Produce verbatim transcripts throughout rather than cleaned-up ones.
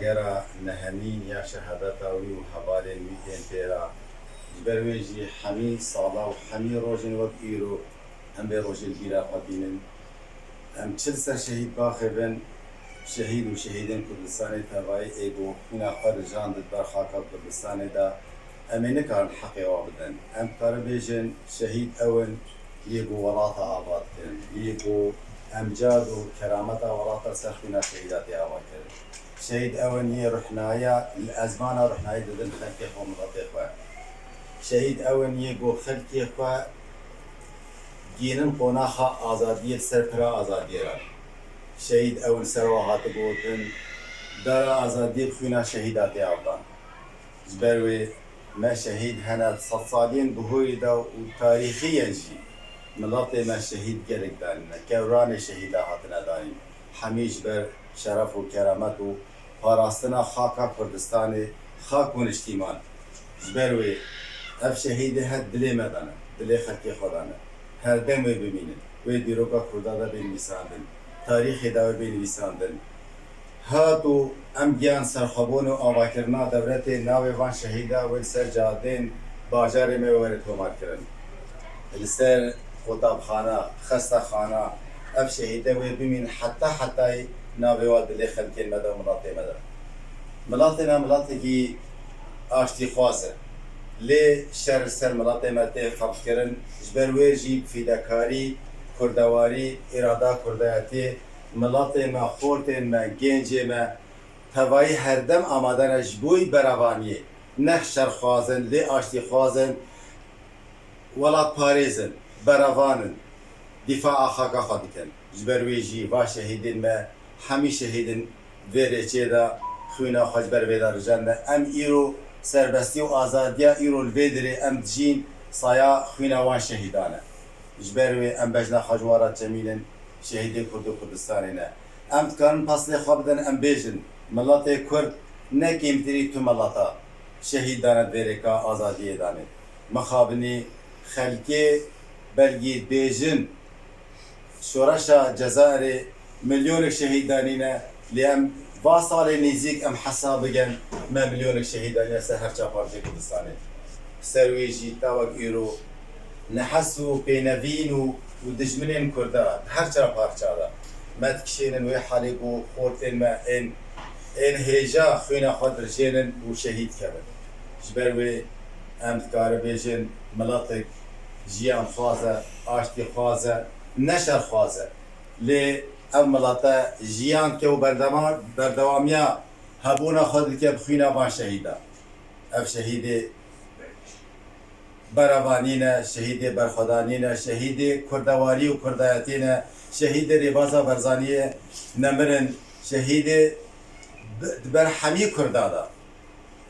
Xêra nehemîn ya şehadeta wî û hevalên wî tên pê re. Ji ber wê jî hemî sala û hemî rojên wek îro em vê rojê li bîra xwe bînin. Em çi li ser şehîd baxivin, şehîd û şehîdên Kurdistanê tevayî ê ku xwîna xwe rijand di ber xaka Kurdistanê de, em ê nikarin heqê wan bidin. Em dikarin bêjin, şehîd ew in, yê ku welata ava dikin, yê ku emcad û kerameta welata ser xwîna şehîda tê ava kirin. Şehîd ew in yê ruhnayiya, li ezmana ruhnayî didin xelkê xwe, miletê xwe. Şehîd ew in yê ku xelkê xwe gihînin qonaxa azadiyê, li ser pira azadiyê re. Şehîd ew in, ser wa hate gotin, dara azadiyê bi xwîna şehîda tê avdan. Ji ber wê me şehîd hene sedsaliyên bihurî de û tarîxî yên jî miletê me şehîd gelek danîne, kewranê şehîda hatine danîn. Hemî ji ber şeref û keramet û parastina xaka Kurdistanê, xak û niştîman. Ji ber wê ev şehîdê her dilê me de ne, dilê xelkê xwe de ne. Her dem wê bimînin. Wê dîroka Kurda de bê nivîsandin. Tarîxê de wê bê nivîsandin. Hat û em giyan serxwebûn û avakirina dewletê navê van şehîda wê li ser cadên bajarê me were tomarkirin. Li ser qutabxana, xestaxana, ev şehîde wê bimîn heta hetayî navê wa dilê xelkên me de û miletê me de. Miletê me miletekî aştîxwaz e. Lê şer li ser miletê me tê xebitkirin. Ji ber wê jî bi fîdekarî, kurdewarî, îrada kurdayetiyê, miletê me, xortên me, gencê me tevayî herdem amade ne ji bo berevaniyê. Ne şerxwaz in, lê aştîxwaz in, welatparêz in, berevan in, dîfaa xaka xwe dikin. Ji ber wê jî va şehîdên me, hemî şehîdên vê rêçê de xwîna xwe ji ber vê de rijandine. Em îro serbestî û azadiya îro li vê dirê em dijîn, saya xwîna wan şehîdan e. Ji ber wê em bejna xwe ji wan re diçemînin, şehîdê Kurd û Kurdistanê ne. Em dikarin paslê xwe bidin, em bêjin, miletê Kurd ne kêmtirî tu mileta şehîd dane di vê rêka azadiyê danê. Mixabinî xelkê belgî dibêjin, şoreşa Cezayirê milyonek şehîd danîne, lê em va salê nêzîk em hesab bikin, me milyonek şehîd danîne ser her çar parçeyê Kurdistanê. Ser wê jî ta wek îro nehes û pênevîn û, û dijminên Kurda di her çar parça de me dikişênin wê halê ku xortên me ên, ên hêja xwîna xwe dirijênin û şehîd dikevin. Ji ber wê em dikarin bêjin miletek jiyanxwaz e, aştîxwaz e, ne şerxwaz e. Lê ev milete jiyan dike û berdema-, berdewamiya hebûna xwe dike bi xwîna van şehîdan. Ev şehîdê berevanî ne, şehîdê berxwedanî ne, şehîdê kurdewarî û kurdayetî ne, şehîdê Rêbaza Barzaniyê nemirin, şehîdê bi-, di ber hemî Kurda de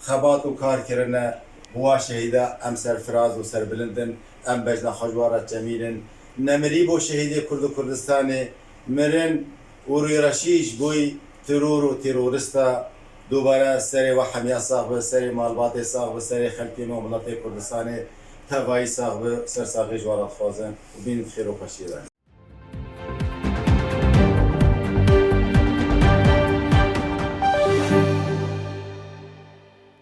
xebat û kar kirine, bi wa şehîda em serfiraz û serbilind in, em bejna xwe ji wan re diçemînin. Nemirî bo şehîdê Kurd û Kurdistanê, mirin û rûyreşî ji bo teror û terorista. Dubare serê we hemiya sax be, serê malbatê sax be, serê xelkê me û miletê Kurdistanê tevayî sax be, sersaxî ji wan re dixwazin û bînin di xêr û xweşiyê de.